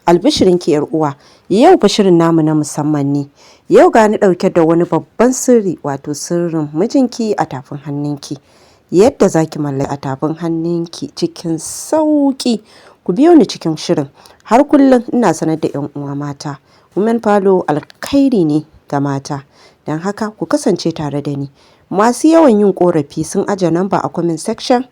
Albishirinki yar uwa, yau fa shirin namu na musamman ne. Yau ga ni ɗauke da wani babban sirri, wato sirrin mijinki a tafin hannunki. Yadda zaki mallaki a tafin hannunki cikin sauƙi. Ku biyo ni cikin shirin. Har kullum ina sanar da 'yan uwa mata. Women Parlour alkhairi ne ga mata. Don haka ku kasance tare da ni. Masu yawan yin ƙorafi sun aje namba a comment section,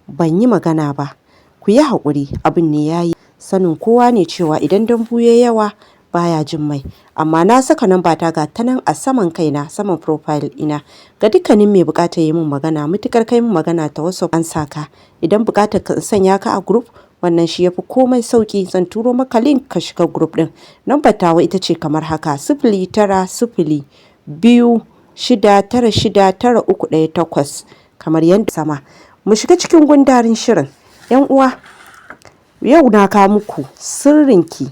ban yi magana ba. Ku yi haƙuri, abin ne ya yi. Sanin kowa ne cewa idan dambu ya yawa baya jin mai. Amma na saka namba ta ga ta nan a saman kaina, saman profile ina. Ga dukkanin mai buƙatar yi min magana, mutukar kai min magana ta WhatsApp an saka. Idan buƙatar ka in sanya ka a group, wannan shi yafi komai sauƙi, zan turo maka link ka shiga group ɗin. Nambar tawa ita ce kamar haka: 09026969318, kamar yadda sama. Mu shiga cikin gundarin shirin. 'Yan uwa, yau na kawo muku sirrinki,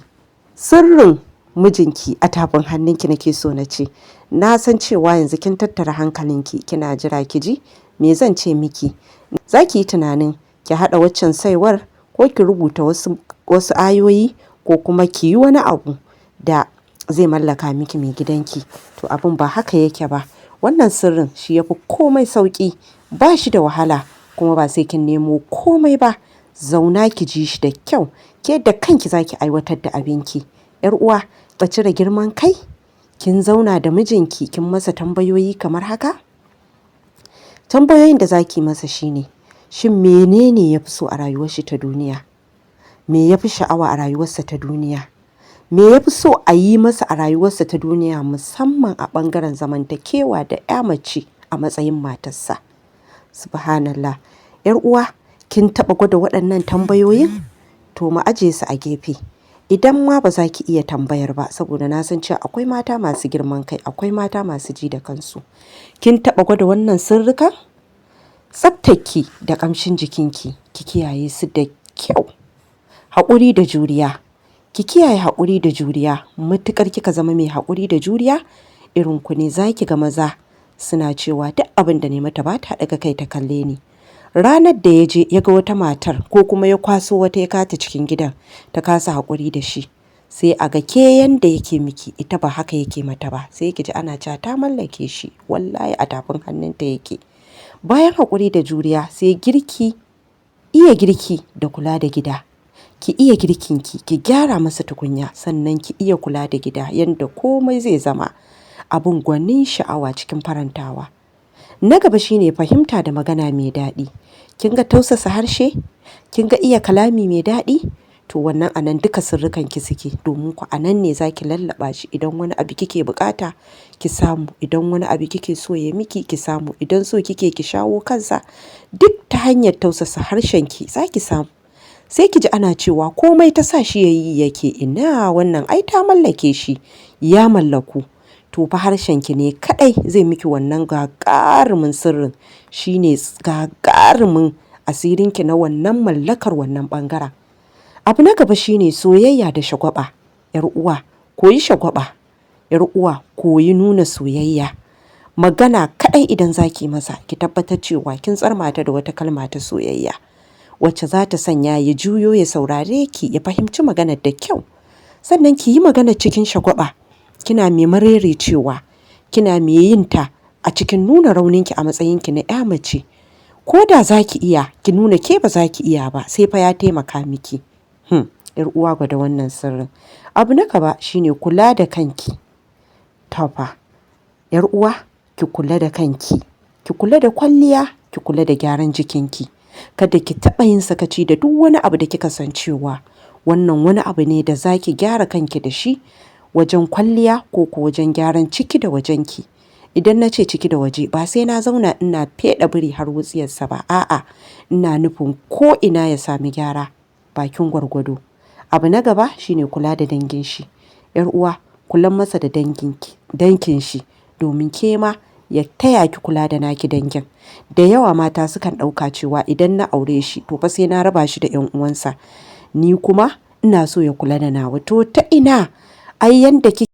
sirrin mijinki a tafin hannunki nake so na ce. Na san cewa yanzu kin tattara hankalinki kina jira ki ji me zan ce miki. Za ki yi tunanin ki haɗa waccan saiwar ko ki rubuta wasu ayoyi ko kuma ki yi wani abu da zai mallaka miki mai gidanki. To abin ba haka yake ba. Wannan sirrin shi yafi komai sauƙi, ba shi da wahala kuma ba sai kin nemo komai ba. Zauna ki ji shi da kyau, ke da kanki za ki aiwatar da abinki. 'Yar uwa, ba cire girman kai? Kin zauna da mijinki kin masa tambayoyi kamar haka? Tambayoyin da za ki masa shine: shin menene ya fi so a rayuwar shi ta duniya? Me ya fi sha'awa a rayuwarsa ta duniya? Me ya fi so a yi masa a rayuwarsa ta duniya, musamman a ɓangaren zamantakewa da 'ya mace a matsayin matarsa? Subhanallah. 'Yar uwa, kin taɓa gwada waɗannan tambayoyin? To mu aje su a gefe. Idan ma ba za ki iya tambayar ba, saboda na san cewa akwai mata masu girman kai, akwai mata masu ji da kansu. Kin taɓa gwada wannan sirrikan? Tsaftarki da ƙamshin jikinki, ki kiyaye su da kyau. Haƙuri da juriya. Ki kiyaye haƙuri da juriya. Matuƙar kika zama mai haƙuri da juriya, irin ku ne za ki ga maza suna cewa duk abin da ne mata ba ta ɗaga kai ta kalle ni. Ranar da ya je ya ga wata matar ko kuma ya kwaso wata ya kata cikin gidan ta kasa haƙuri da shi, sai a ga ke yanda yake miki ita ba haka yake mata ba, sai ki ji ana cewa ta mallake shi, wallahi a tafin hannunta yake. Bayan haƙuri da juriya sai girki, iya girki da kula da gida. Ki iya girkinki, ki gyara masa tukunya, sannan ki iya kula da gida yanda komai zai zama abin gwanin sha'awa cikin farantawa. Na gaba shine fahimta da magana mai daɗi. Kin ga tausasa harshe? Kin ga iya kalami mai daɗi? To wannan anan duka sirrikan ki suke, domin ku anan ne za ki lallaɓa shi. Idan wani abu kike buƙata ki samu, idan wani abu kike so ya miki ki samu, idan so kike ki shawo kansa, duk ta hanyar tausasa harshen ki za ki samu. Sai ki ji ana cewa komai ta sa shi yayi yake, ina wannan ai ta mallake shi, ya mallaku. To fa harshen ki ne kaɗai zai miki wannan gagarumin sirrin, shine gagarumin asirinki na wannan mallakar wannan ɓangaren. Abu na gaba shine soyayya da shagwaba. 'Yar uwa, koyi shagwaba. 'Yar uwa, koyi nuna soyayya. Magana kaɗai idan za ki masa, ki tabbatar cewa kin tsarmata da wata kalma ta soyayya wacce za ta sanya ya juyo ya saurare ki, ya fahimci maganar da kyau. Sannan ki yi maganar cikin shagwaba, kina mai maraicewa, kina mai yin ta a cikin nuna rauninki a matsayinki na 'ya mace. Ko da za ki iya, ki nuna ke ba za ki iya ba, sai fa ya taimaka miki. 'Yar uwa, gwada wannan sirrin. Abu na gaba shine kula da kanki. To fa, 'yar uwa, ki kula da kanki, ki kula da kwalliya, ki kula da gyaran jikinki. Kada ki taɓa yin sakaci da duk wani abu da kika san cewa wannan wani abu ne da za ki gyara kanki da shi wajen kwalliya ko ko wajen gyaran ciki da wajenki. Idan na ce ciki da waje, ba sai na zauna ina feɗe biri har wutsiyarsa ba, a'a, ina nufin ko ina ya sami gyara bakin gwargwado. Abu na gaba shine kula da dangin shi. 'Yar uwa, kulan masa da danginki, dangin shi, domin ke ma ya taya ki kula da naki dangin. Da yawa mata sukan ɗauka cewa idan na aure shi to fa sai na raba shi da 'yan uwansa. Ni kuma ina so ya kula da nawa. To ta ina? Ai yanda kike